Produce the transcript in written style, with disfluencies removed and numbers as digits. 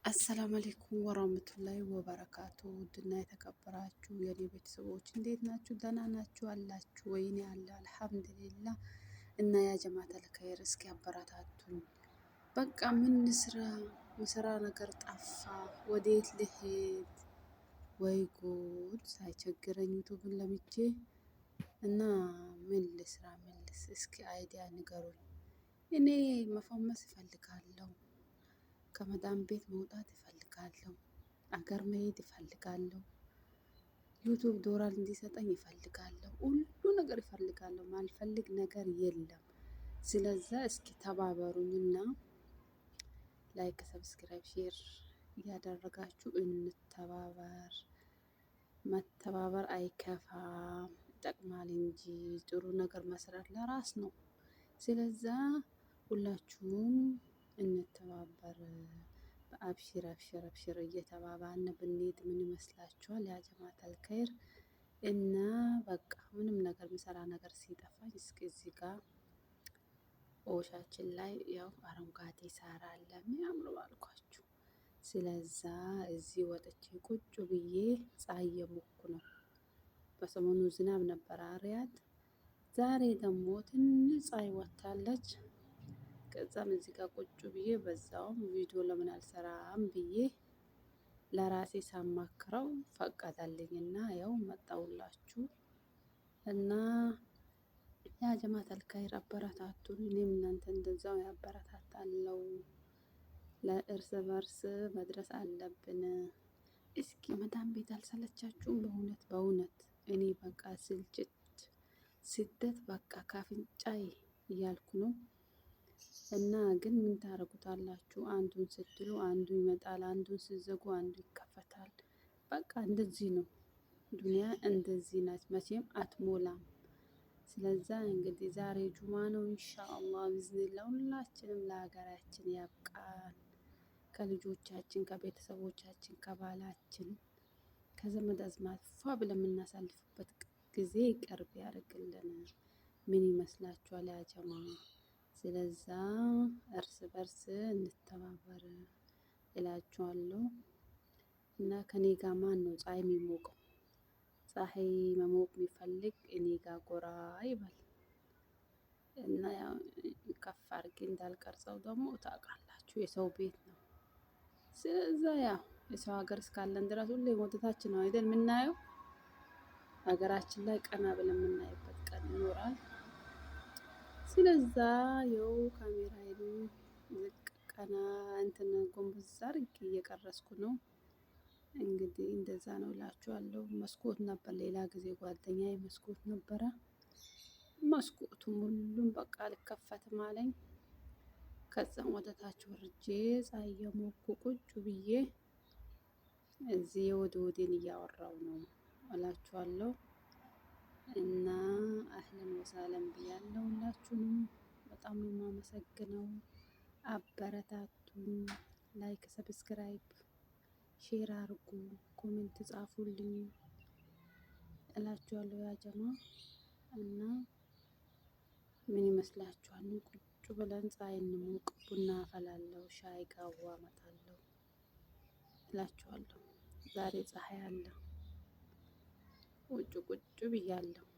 السلام عليكم ورحمة الله وبركاته። ውድና የተከበራችሁ የኔ ቤተሰቦች እንዴት ናችሁ? ደህና ናችሁ አላችሁ? ወይኔ አለ الحمد لله። እና يا جماعة الخير እስኪ አበረታቱኝ። በቃ ምን ስራ ምሰራ ነገር ጠፋ። ወዴት ልሄድ? ወይ ጉድ! ሳይቸግረኝ YouTube ን ለምጄ እና ምን ልስራ? ምን ልስ እስኪ idea ንገሩኝ። እኔ መፈመስ እፈልጋለሁ። ከመዳም ቤት መውጣት እፈልጋለሁ። አገር መሄድ እፈልጋለሁ። YouTube ዶላር እንዲሰጠኝ እፈልጋለሁ። ሁሉ ነገር እፈልጋለሁ። ማልፈልግ ነገር የለም። ስለዛ እስኪ ተባበሩኝና like፣ subscribe፣ share እያደረጋችሁ እንተባበር። መተባበር አይከፋም፣ ይጠቅማል እንጂ ጥሩ ነገር መስራት ለራስ ነው። ስለዛ ሁላችሁም እንተባበር። በአብሽር አብሽር አብሽር እየተባባልን ብንሄድ ምን ይመስላችኋል? يا جماعة الخير እና በቃ ምንም ነገር ምሰራ ነገር ሲጠፋኝ እስኪ እዚህ ጋር ኦሻችን ላይ ያው አረንጓዴ ሳር አለ የሚያምሩ አልኳችሁ። ስለዛ እዚህ ወጥቼ ቁጭ ብዬ ፀሐይ እየሞኩ ነው። በሰሞኑ ዝናብ ነበር ሪያድ። ዛሬ ደግሞ ትንሽ ፀሐይ ወጥታለች። ከዛም እዚህ ጋር ቁጭ ብዬ በዛውም ቪዲዮ ለምን አልሰራም ብዬ ለራሴ ሳማክረው ፈቀደልኝና ያው መጣውላችሁ እና يا جماعة الخير አበረታቱን። እኔም እናንተ እንደዛው ያበረታታለው። ለእርስ በርስ መድረስ አለብን። እስኪ መዳም ቤት አልሰለቻችሁም? በእውነት በእውነት እኔ በቃ ስልችት ስደት በቃ ካፍንጫዬ እያልኩ ነው። እና ግን ምን ታረጉታላችሁ? አንዱን ስትሉ አንዱ ይመጣል፣ አንዱን ስትዘጉ አንዱ ይከፈታል። በቃ እንደዚህ ነው ዱንያ፣ እንደዚህ ናት። መቼም አትሞላም። ስለዛ እንግዲህ ዛሬ ጁማ ነው። ኢንሻአላህ ቢዝኒላህ ሁላችንም ለሀገራችን ያብቃን። ከልጆቻችን፣ ከቤተሰቦቻችን፣ ከባላችን፣ ከዘመድ አዝማድ ፏ ብለን የምናሳልፍበት ጊዜ ቅርብ ያደርግልን። ምን ይመስላችኋል يا جماعة? ስለዛ እርስ በርስ እንተባበር እላችኋለሁ። እና ከኔ ጋር ማን ነው ፀሐይ የሚሞቀው? ፀሐይ መሞቅ የሚፈልግ እኔ ጋር ጎራ ይበል። እና ያው ከፍ አድርጌ እንዳልቀርጸው ደግሞ ታውቃላችሁ የሰው ቤት ነው። ስለዛ ያው የሰው ሀገር እስካለን ድረስ ሁሌ ወደታችን ነው አይደል የምናየው። ሀገራችን ላይ ቀና ብለን የምናይበት ቀን ይኖራል። ስለዛ የው ካሜራዬን ዝቅ ቀና እንትን ጎንበስ አድርጌ እየቀረጽኩ ነው። እንግዲህ እንደዛ ነው እላችኋለሁ። መስኮት ነበር ሌላ ጊዜ ጓደኛዬ መስኮት ነበረ። መስኮቱም ሁሉም በቃ አልከፈትም አለኝ። ከዛም ወደ ታች ወርጄ ፀሐይ እየሞኩ ቁጭ ብዬ እዚህ የወደ ወዴን እያወራው ነው እላችኋለሁ። እና أهلا وسهلا ብያለሁ። ሁላችሁንም በጣም ነው የማመሰግነው። አበረታቱን። like፣ subscribe፣ share አርጉ፣ comment ጻፉልኝ እላችኋለሁ። يا جماعة እና ምን ይመስላችኋል? ቁጭ ብለን ፀሐይ እንሙቅ፣ ቡና አፈላለሁ፣ ሻይ ጋዋ አመጣለሁ እላችኋለሁ። ዛሬ ፀሐይ አለ። ውጭ ቁጭ ብያለሁ።